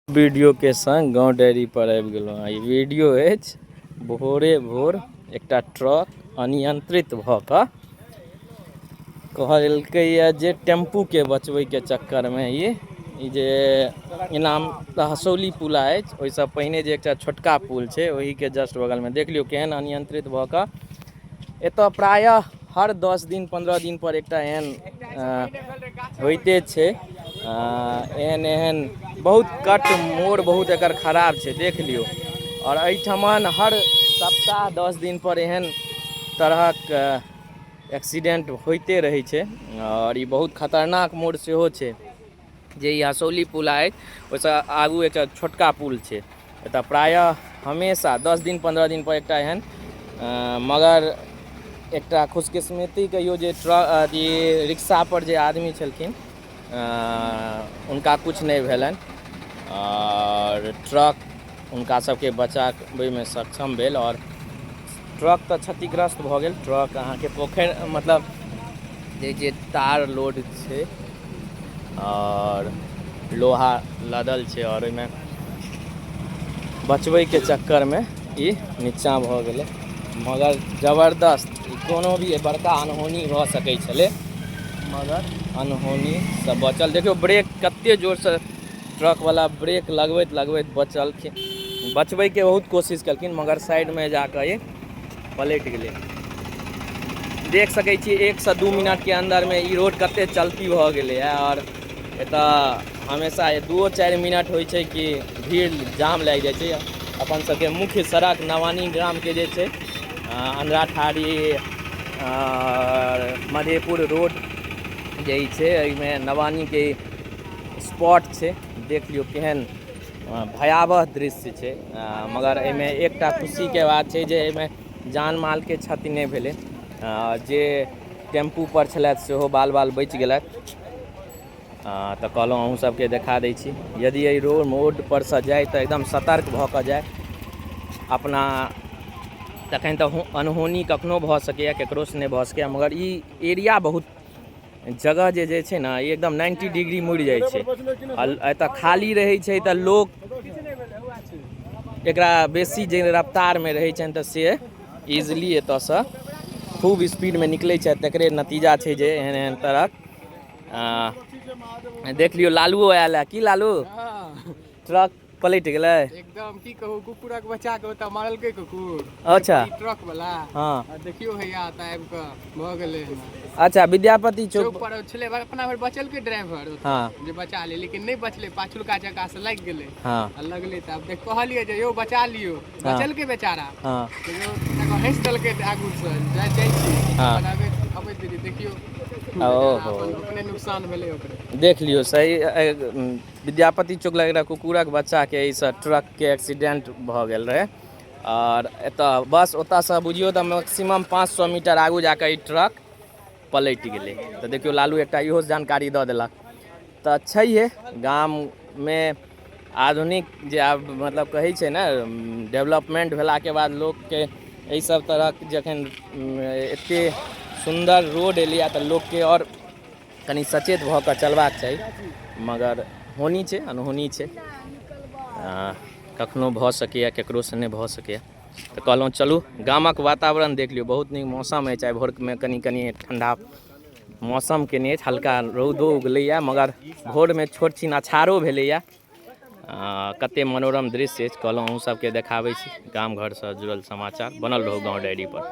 वीडियोके संग गाँव डायरी पर आबि गेलहुँ। ई वीडियो अछि भोरे भोर एकटा ट्रक अनियंत्रित भऽ कऽ कहलकैए जे टेम्पूके बचबैके चक्करमे ई ई जे इनाम तऽ हसौली पुला अछि, ओहिसँ पहिने जे एकटा छोटका पुल छै ओहिके जस्ट बगलमे देख लियौ केहन अनियंत्रित भऽ कऽ। एतऽ प्रायः हर 10 दिन 15 दिन पर एकटा एहन होइते छै। एहन एहन बहुत कट मोड़ बहुत एकर खराब छै, देख लियौ। आओर एहिठमन हर सप्ताह 10 दिन पर एहन तरहक एक्सीडेंट होइते रहै छै। आओर ई बहुत खतरनाक मोड़ सेहो छै। जे ई हसौली पुल अछि ओहिसँ आगू एकटा छोटका पुल छै। एतऽ प्रायः हमेशा 10 दिन 15 दिन पर एकटा एहन, मगर एकटा खुशकिस्मती कहियौ जे ट्रक अथी रिक्शा पर जे आदमी छलखिन हुनका किछु नहि भेलनि आओर ट्रक हुनका सबके बचाबैमे सक्षम भेल। आओर ट्रक तऽ क्षतिग्रस्त भऽ गेल। ट्रक अहाँके पोखरि मतलब जे जे तार लोड छै आओर लोहा लदल छै आओर ओहिमे बचबैके चक्करमे ई नीचाँ भऽ गेलै। मगर जबरदस्त ई कोनो भी बड़का अनहोनी भऽ सकै छलै, मगर अनहोनीसँ बचल। देखियौ ब्रेक कते जोरसँ ट्रकवला ब्रेक लगबैत लगबैत बचलखिन। बचबैके बहुत कोशिश केलखिन मगर साइडमे जाकऽ ई पलटि गेलै। देख सकै छी 1 से 2 मिनटके अन्दरमे ई रोड कते चलती भऽ गेलै। आओर एतऽ हमेशा 2-4 मिनट होइ छै कि भीड़ जाम लागि जाइ छै। अपन सबके मुख्य सड़क नवानी ग्रामके जे छै अंधराठाढ़ी आओर मधेपुर रोड जे ई छै, एहिमे नवानीके स्पॉट छै। देख लियौ केहन भयावह दृश्य छै। मगर एहिमे एकटा खुशीके बात छै जे एहिमे जान मालके क्षति नहि भेलै। जे टेम्पू पर छलथि सेहो बाल बाल बचि गेलथि। तऽ कहलहुँ अहूँ सबके देखा दै छी। यदि एहि रोड मोड परसँ जाइ तऽ एकदम सतर्क भऽ कऽ जाइ अपना, तखन तऽ अनहोनी कखनो भऽ सकैए, ककरोसँ नहि भऽ सकैए। मगर ई एरिया बहुत जगह जे जे छै ने एकदम 90 डिग्री मुड़ि जाइ छै। एतऽ खाली रहै छै तऽ लोक एकरा बेसी जे रफ्तारमे रहै छनि तऽ से इजिली एतऽसँ खूब स्पीडमे निकलै छै। तकरे नतीजा छै जे एहन एहन तरहक देख लियौ। लालुओ आयल है की लालू? ट्रक पलटि गेलै एकदम, की कहू, कुकुरक बच्चा के ओतऽ मारलकै कुकुर। अच्छा। ई ट्रक वाला। हँ। आ देखियौ हैया तऽ आबि कऽ भऽ गेलै एना। अच्छा, विद्यापति चौक चौक पर छलै, अपना भरि बचलकै ड्राइवर ओतऽ, हँ। जे बचा ले, लेकिन नहि बचलै, पाछुलका चक्का से लागि गेलै। हँ। आ लगलै तऽ आब देख कहलियै जे यौ बचा लियौ, बचलकै बेचारा। हँ। तैयो हँसि देलकै तऽ आगू से जाइ जाइ छी। हँ। अपन अबैत अबैत देरी देखियौ ओहो। अपन अपने नुकसान भेलै ओकरे। देख लियौ सही विद्यापति चौक लग एकटा कुकुरक बच्चाके एहिसँ ट्रकके एक्सीडेंट भऽ गेल रहै। आओर एतऽ बस ओतऽसँ बुझियौ तऽ मैक्सिमम 500 मीटर आगू जाकऽ ई ट्रक पलटि गेलै। तऽ देखियौ लालू एकटा इहो जानकारी दऽ देलक। तऽ छैहे गाममे आधुनिक जे आब मतलब कहै छै ने डेवलपमेंट भेलाके बाद लोकके एहि सब तरहक जखन एते सुन्दर रोड एलैए तऽ लोकके आओर कनि सचेत भऽ कऽ चलबाक चाही। मगर होनी छै, अनहोनी छै, कखनो भऽ सकैए, ककरोसँ नहि भऽ सकैए। तऽ कहलहुँ चलू गामक वातावरण देख लियौ। बहुत नीक मौसम अछि। आइ भोरमे कनि कनि ठण्डा मौसम केने अछि, हल्का रौदो उगलैए, मगर भोरमे छोट छिन अछारो भेलैए। कते मनोरम दृश्य अछि, कहलहुँ अहूँ सबके देखाबै छी। गाम घरसँ जुड़ल समाचार बनल रहू गाँव डायरी पर।